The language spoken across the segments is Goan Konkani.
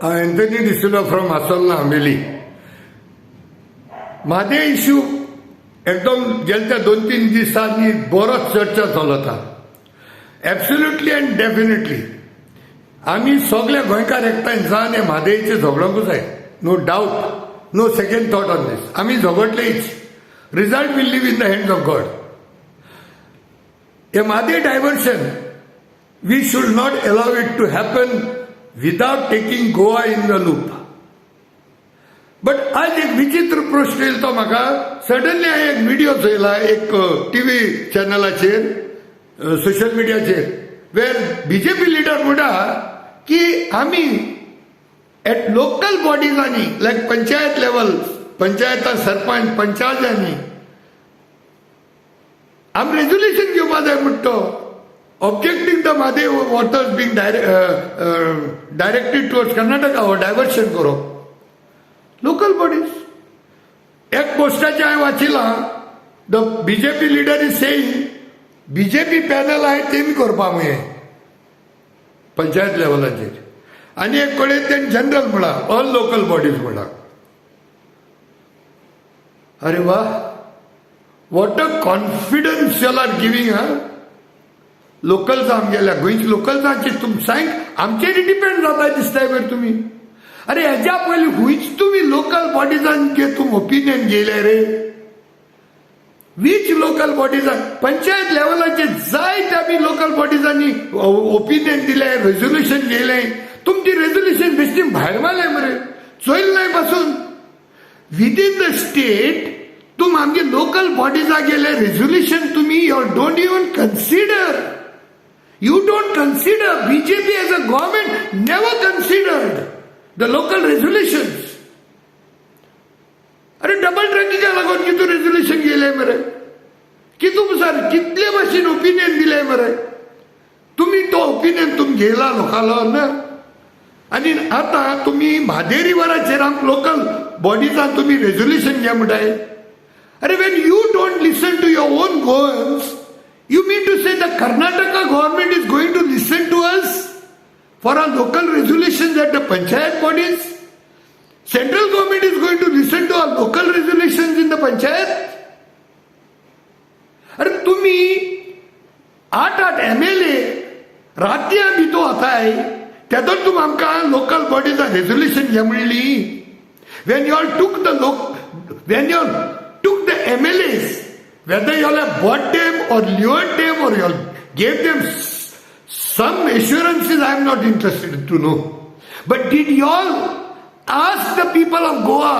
Anthony D'Souza from Assolna, Ambeli. Mhadei issue एकदम गेल्या 2-3 दिसांनी बरोच चर्चा चलता. एब्सोल्युटली अँड डेफिनेटली आमी सगळे गोंयकार एकठांय जावन हे म्हादयचे झगडोंकूच जाय. No doubt, no second thought on this. आमी झगडलेच. Result we'll leave in the hands of God. Hey Mhadei diversion, we should not allow it to happen without taking Goa in the loop. But आज एक विचित्र प्रश्न येयलो तो म्हाका. सडनली हांवें एक व्हिडिओ चोयला एक टीव्ही चॅनलाचेर, सोशल मिडियाचेर, वेर बीजेपी लिडर म्हणटा की आमी एट लोकल बॉडीजांनी, लायक पंचायत लेवल, पंचायतान सरपंच, पंचायतांनी आमी रेजोल्युशन घेवपा जाय म्हणटा तो, objecting the Mhadei waters being directed towards Karnataka or diversion करप लोकल बॉडीज. एक पोस्टाचें हांवें वाचिलां, the BJP leader is saying BJP panel आहे तेमी करपा मुये पंचायत लेवलाचेर. आनी एक कडेन तेणी जनरल म्हळां, ऑल लोकल बॉडीज म्हळां. अरे वा, what a confidence you are giving. हा, लोकल्स आमगेल्या गोंयच्या लोकल्सांची तुम सांग आमचेर डिपेंड जाता दिसताय बरें तुमी. अरे, हेज्या पयलीं खंयच तुमी लोकल बॉडीजान घे तुम ओपिनियन घेयले रे? Which local बॉडीजान? पंचायत लेवलाचेर जायते आमी लोकल बॉडीजांनी ओपिनियन दिलें, रेजोल्युशन घेयलें. तुमची रेजोल्युशन बेश्टी भायर मारलें मरे, चोयलें नाय पासून. विदीन the state तुम आमगे लोकल बॉडीजा गेले रेजोल्युशन तुमी you don't even consider. You don't consider. BJP as a government never considered the local resolutions. अरे, डबल ट्रॅकिंगा लागून कितू रेजोल्युशन गेले मरे? कितू सर, कितले भशेन ओपिनियन दिले मरे तुम्ही? तो ओपिनियन तुमी घेयला लोकांलो ना. आनी आतां तुमी म्हादय रिवराचेर आमकां लोकल बॉडीजान तुमी रेजोल्युशन घे म्हणटाय. अरे, when you don't listen to your own Goans, you mean to say the Karnataka government is going to listen to us for our local resolutions at the panchayat bodies? Central government is going to listen to our local resolutions in the panchayat? अरे, तुम्ही आठ आठ एमएलए रातया भितर वताय, तेदोन तुमी आमकां लोकल बॉडीजा रेजोल्युशन घे म्हणली. When you took the MLAs, whether you all have bought them or lured them or you all gave them some assurances, I am not interested to know. But did you all ask the people of Goa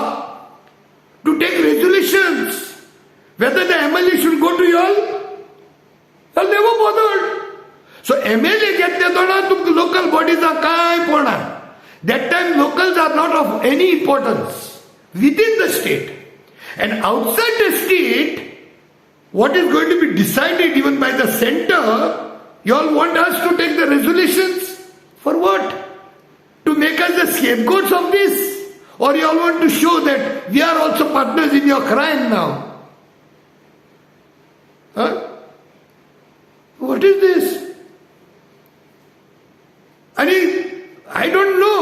to take resolutions whether the MLA should go to you all? You all never bothered. So MLA घेतले तो तुमकां लोकल बॉडीजा काय पडना. That time locals are not of any importance within the state, and outside the state, what is going to be decided even by the center, you all want us to take the resolutions? For what? To make us the scapegoats of this? Or you all want to show that we are also partners in your crime now? Huh? What is this? And I don't know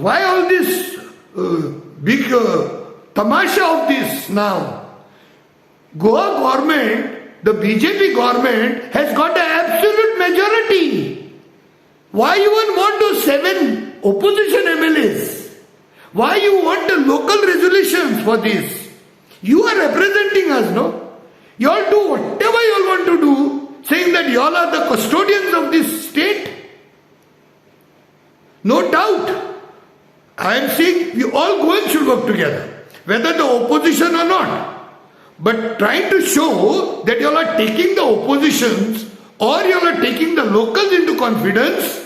why all this big tamasha of this now. Goa government, the BJP government has got an absolute majority. Why you even want those seven opposition MLAs? Why you want the local resolutions for this? You are representing us, no? You all do whatever you all want to do, saying that you all are the custodians of this state. No doubt. I am saying we all Goans should work together, whether the opposition or not. But trying to show that you all are taking the oppositions or you all are taking the locals into confidence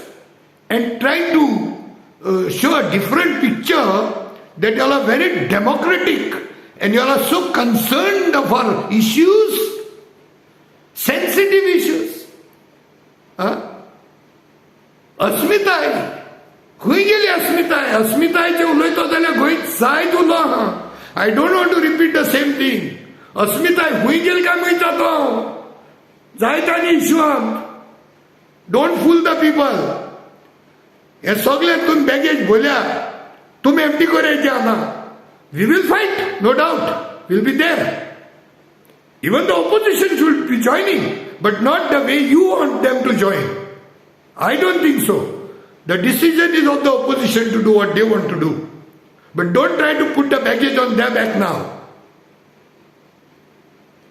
and trying to show a different picture that you all are very democratic and you all are so concerned for issues, sensitive issues. Huh? अस्मिताय खंय गेली? अस्मिताय, अस्मितायचे उलयतो जाल्यार खंय जायत उलो आहा. I don't want to repeat the same thing. अस्मिताय खंय गेली काय म्हणटा तो जायत आनी issue. Don't fool the people. हे सगळे तुमी बॅगेज भरल्या, तुमी एमटी करायचे आतां. We will fight, no doubt, will be there. Even the opposition should be joining, but not the way you want them to join. I don't think so. The decision is of the opposition to do what they want to do. But don't try to put the baggage on their back now.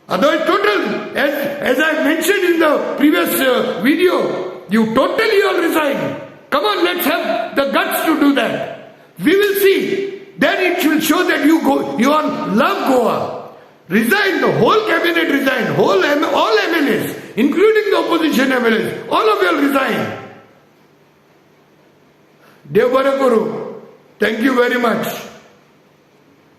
Otherwise, total, as I mentioned in the previous video, you totally all resign. Come on, let's have the guts to do that. We will see. Then it will show that you all love Goa. Resign, the whole cabinet resign, all MLAs, including the opposition MLAs, all of you all resign. देव बरें करूं. Thank you very much.